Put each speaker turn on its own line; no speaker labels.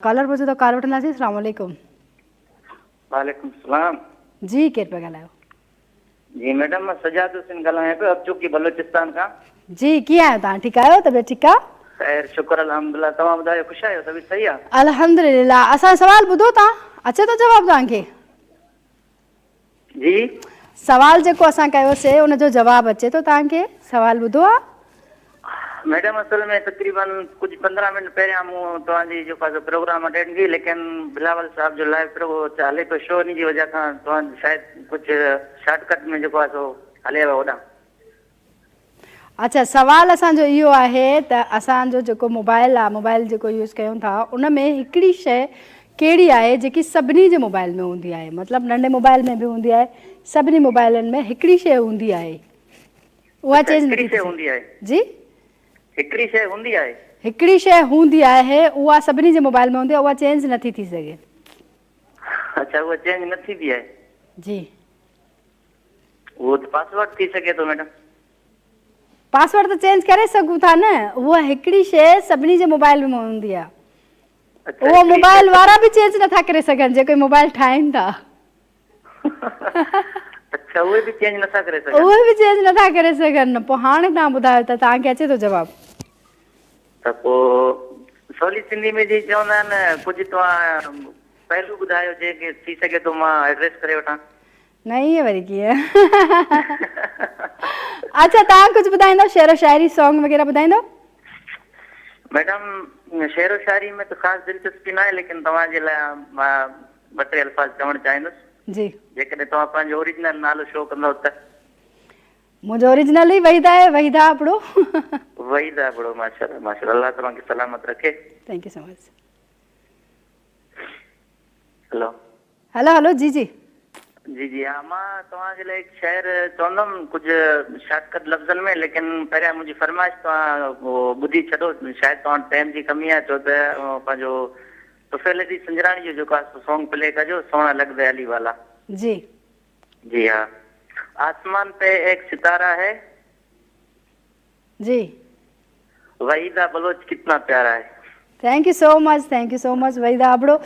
Caller پڇو ته call وٺنداسين اسلام عليڪم.
وعليڪم السلام.
جي ڪير پيا ڳالهايو.
جي ميڊم مان سجاد حسين ڳالهايان پيو اٻچوڪي بلوچستان کان.
جي ڪيئن آهيو توهان ٺيڪ آهيو طبيعت ٺيڪ آ.
خير شڪر الحمدلله توهان ٻڌايو خوش آهيو طبيعت صحيح آ.
الحمدلله اسان جو سوال ٻڌو توهان اچي ٿو جواب توهان کي.
جي.
سوال جيڪو اسان ڪيو سي ان جو جواب اچي ٿو توهان کي سوال ٻڌو آ.
ميڊم اصل ۾ تقريبن ڪجهه 15 منٽ پهريان مون توهان جي جيڪو آ سو پروگرام اٽينڊ ڪئي ليڪن بلاول صاحب جو لائيو پرو هلي پيو شو ان جي وجه کان توهان شايد ڪجهه شارٽ ڪٽ ۾ جيڪو آ سو هلي ويو هوڏانهن.
اڇا سوال اسان جو اهو آهي ته اسان جو جيڪو موبائل آ موبائل جيڪو يوز ڪيون ٿا ان ۾ هڪڙي شئي ڪهڙي آهي جيڪي سڀني جي موبائل ۾ هوندي آهي مطلب ننڍي موبائل ۾ به هوندي آهي سڀني موبائلن ۾ هڪڙي شئي هوندي آهي اها
اڇا
چينج
هڪڙي
نٿي ٿي
شئي هوندي آهي.
جي
هڪڙي شئي هوندي آهي.
هڪڙي شئي هوندي آهي اها سڀني جي موبائل ۾ هوندي آهي اها چينج نٿي ٿي سگهي.
اڇا اها چينج نه ٿيندي آهي.
جي.
اهو ته پاسورڊ ٿي سگهي ٿو ميڊم.
پاسورڊ ته چينج ڪري سگهون ٿا نه اها هڪڙي شيء سڀني جي موبائل ۾ هوندي آهي اهو موبائل وارا به چينج نٿا ڪري سگهن جيڪي موبائل ٺاهين ٿا.
اڇا اهي به چينج نٿا ڪري سگهن.
اهي به چينج نٿا ڪري سگهن پوء هاڻي توهان ٻڌايو ته توهان کي اچي ٿو جواب.
ته پوء سولي سنڌي ۾ جي چوندا آهن ڪجهه توهان پهلو ٻڌايو جيڪي ٿي سگهي ٿو مان ايڊريس ڪري وٺان.
نه ائين وري ڪيئن. اڇا توهان ڪجهه ٻڌائيندو شعر و شاعري سانگ وغيره ٻڌائيندو.
ميڊم شعر و شاعري ۾ ته خاص دلچسپي ناهي ليڪن توهان جي لاء مان ٻه ٽي الفاظ چوڻ چاهيندس.
جي.
جيڪڏهن توهان پنهنجو اوريجنل نالو شو ڪندؤ ته.
منهنجو اوريجنل ئي وحيده آهي وحيده ابڙو.
وحيده ابڙو ماشاءالله ماشاءالله الله توهان کي سلامت رکي.
Thank you so much.
Hello.
Hello hello جي جي.
جي جي ها مان توهان جي لاء هڪ شعر چوندم ڪجهه شارٽ ڪٽ لفظن ۾ ليڪن پهريان منهنجي فرمائش توهان ٻڌي ڇڏو شايد توهان وٽ ٽائيم جي ڪمي آهي ڇو ته پنهنجو طفيل علي سنجراڻي جو جيڪو آهي سو سونگ پلي ڪجو سهڻا لڳدئي علي والا.
جي.
جي ها آسمان پي ايڪ ستارا هي.
جي.
وحيده بلوچ ڪتنا پيارا هي.
Thank you so much thank you so much Waheeda Abro.